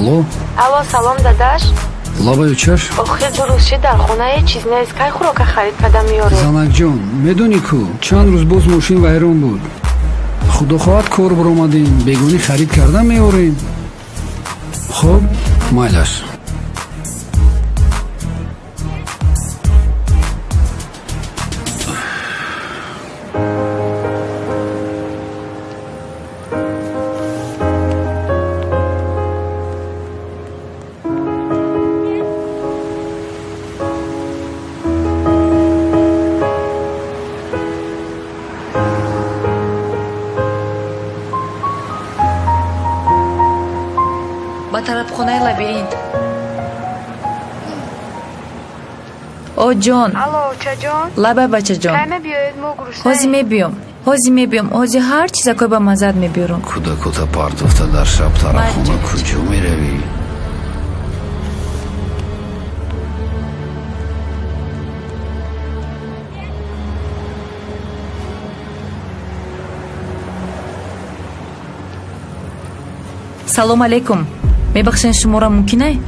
Алло. Алло, салом, дадаш. Лабаю чаш. Охир 2 рӯз шид, дар хона ҳеҷ чиз нест. Кай хӯрока харид карда меёред? Занакҷон, медонӣ ку, чанд рӯз боз мошин вайрон буд. Худо хоҳад, кор баромадем, бегонӣ харид карда меорем. Хуб, майлаш. Ба тарабхонаи Лабиринт. О ҷон. Алло, очаҷон. Лабай, бачаҷон. Кай мебиёед? Мо гуруснаем. Ҳозир мебиём, ҳозир мебиём, ҳозир ҳар чизакои ба маззат мебиёрам. Кӯдакота партофта дар шаб тарабхона куҷо меравӣ? Салом алейкум, мебахшед, шуморо мумкинай?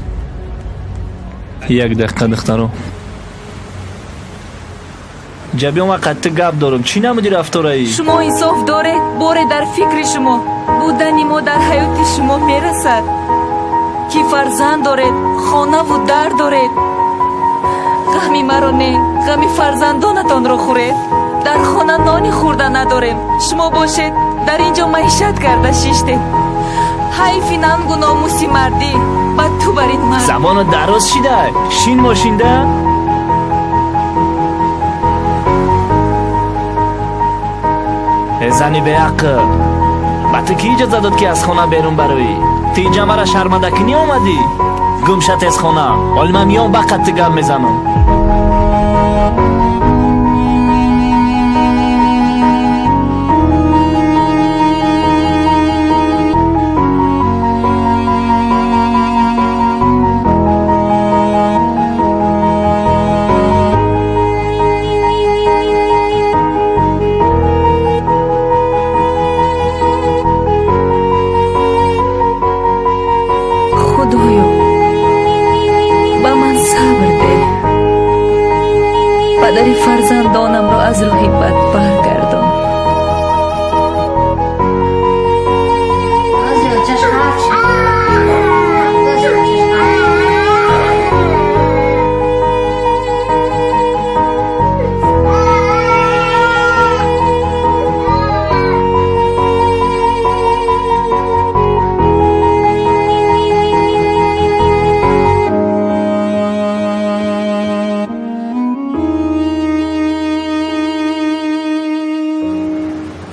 Як дақиқа, духтаро. Ҷабиён, ва қатти гап дорам. Чӣ намуди рафтораи? Шумо инсоф доред? Боре дар фикри шумо будани мо дар ҳаёти шумо мерасад, ки фарзанд доред, хонаву дар доред. Ғами маро не, ғами фарзандонатонро хӯред. Дар хона нони хӯрда надорем, шумо бошед, дар ин ҷо маишат карда шиштед. Ҳайфи нангу номуси мардӣ ба ту бар ин мард. Забоно дароз шида, шин мошинда. Э, зани беақл, ба ту кӣ иҷоза дод, ки аз хона берун бароӣ? Ту инҷа мара шармандакунӣ омадӣ? Гум ша тез хона. Ҳоли ман миём, ба қатти гап мезанам. Худоё, ба ман сабр деҳ, падари фарзандонамро аз роҳи бад баргардон. Ҳозир очаш хаф шуд. Ҳозир очаш хаф.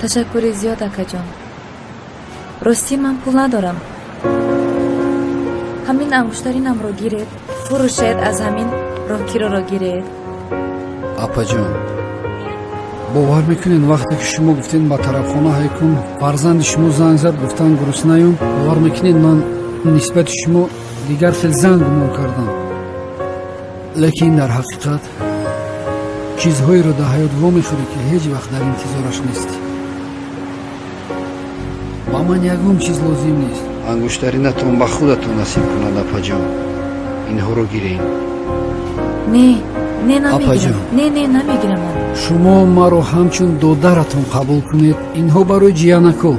Ташаккури зиёд, акаҷон. Ростӣ, ман пул надорам. Ҳамин ангуштаринамро гиред, фурӯшед, аз ҳамин роҳкироро гиред. Апаҷон, бовар мекунед, вақте ки шумо гуфтед ба тарабхона ҳайкун, фарзанди шумо занг зад, гуфтан гуруснаюм. Бовар мекунед, ман нисбати шумо дигар хел зан гумон кардам, лекин дар ҳақиқат чизҳоеро дар ҳаёт вомехӯрӣ, ки ҳеҷ вақт дар интизораш нестӣ. Ба ман ягон чиз лозим нест. Ангуштаринатон ба худатон насиб кунад, апаҷон. Инҳоро гирен. Не, не, намегирам. Апаҷон. Не, не, намегирам ман. Шумо маро ҳамчун додаратон қабул кунед. Инҳо барои ҷиянако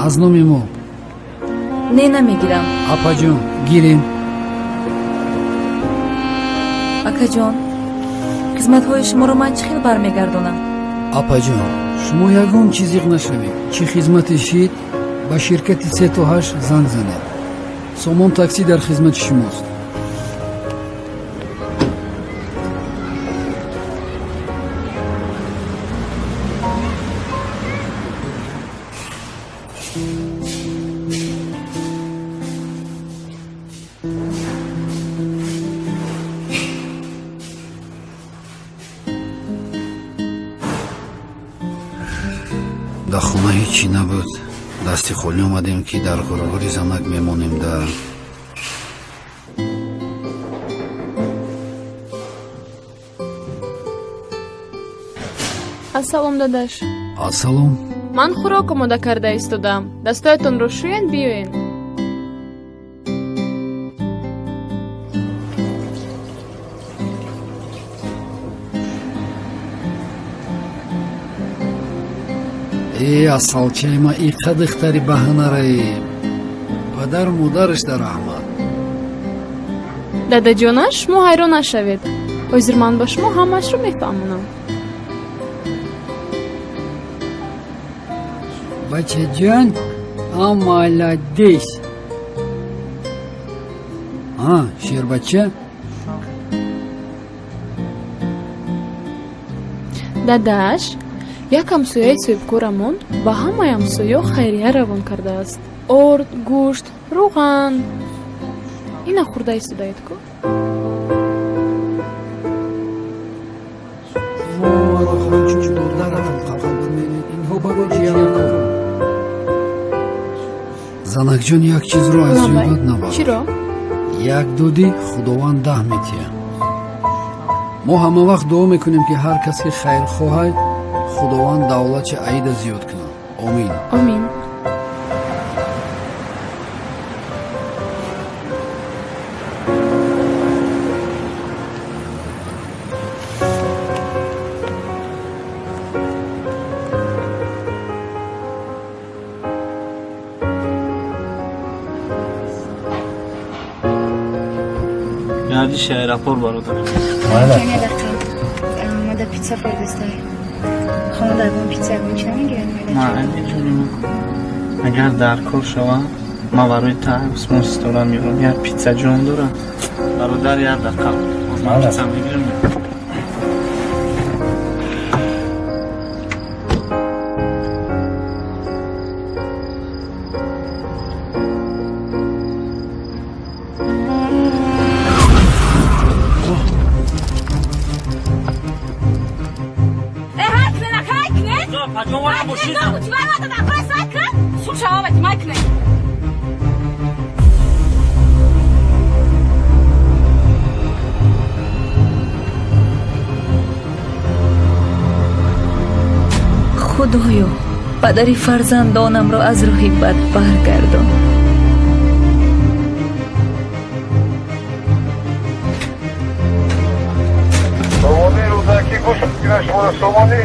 аз номи мо. Не, намегирам. Апаҷон, гирем. Акаҷон, хизматҳои шуморо ман чӣ хел бармегардонам? Апаҷон, шумо ягон чиз зиқ нашавед. Чӣ хизмате шид, ба ширкати сету ҳашт занг занед. Сомон таксӣ дар хизмати шумост. Дар хона ҳеччӣ набуд, дасти холӣ омадем, ки дар ғурури занак мемонем да. Ассалом, дадаш. Ассалом. Ман хӯрок омода карда истодам, дастҳоятонро шӯянд, биёен. Э, асалчаи ма, иқа духтари баҳанараи. Падару модараш дар раҳмат. Дадаҷона, шумо ҳайрон нашавед, ҳозир ман ба шумо ҳамаашро мефаҳмонам. Бачаҷон, а молодец. А, шербача? Дадаш, як ҳамсояи соҳибкорамон ба ҳамаи ҳамсоё хайрия равон кардааст: орд, гӯшт, рӯған. Ина хӯрда истодаед ку. Шумо маро ҳамчун додаратон қабул менед. Инҳо барои ҷиянакон. Занакҷон, як чизро аз ёдат набар. Чиро? Як додӣ, Худованд 10 метиҳад. Мо ҳама вақт дуо мекунем, ки ҳар кас ки хайрхоҳад, Худованд давлатши аида зиёд кунад. Омин. Омин. Гардиши аэропорт, бародар. Чанд як дақиқа. Мада пицца фордастай. Хона дар ягон пицца, ягон чи намегирад? Агар дар кор шавам, ман барои та Усмон ситора меёрам. Як питса ҷон дорам. Бародар, як дақиқа. Боз ман питса мегирам. Худоё, падари фарзандонамро аз роҳи бад баргардон. Сомонӣ, Рӯдакӣ, гӯш кина шуморо, Сомонӣ.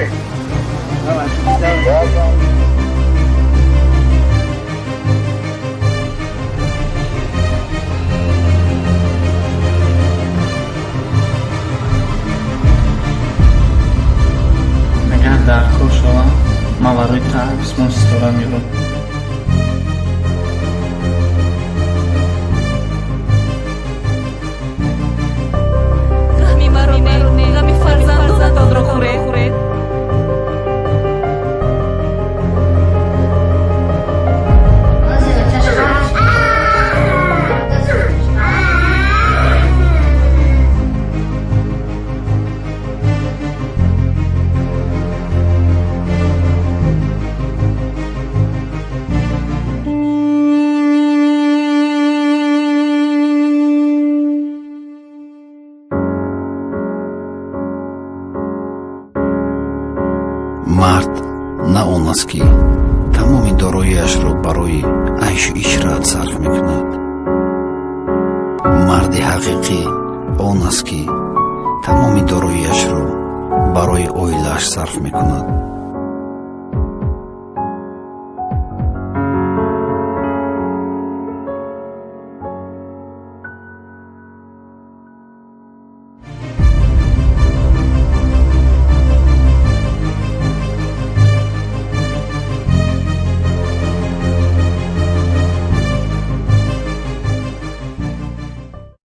Агар дар кор шавам, ман барои та Усмон ситора меёрам. Ғами маро не, ғами фарзандонатонро хӯред. Мард на он аст, ки тамоми дороиашро барои айшу ишрат сарф мекунад. Марди ҳақиқӣ он аст, ки тамоми дороиашро барои оилааш сарф мекунад.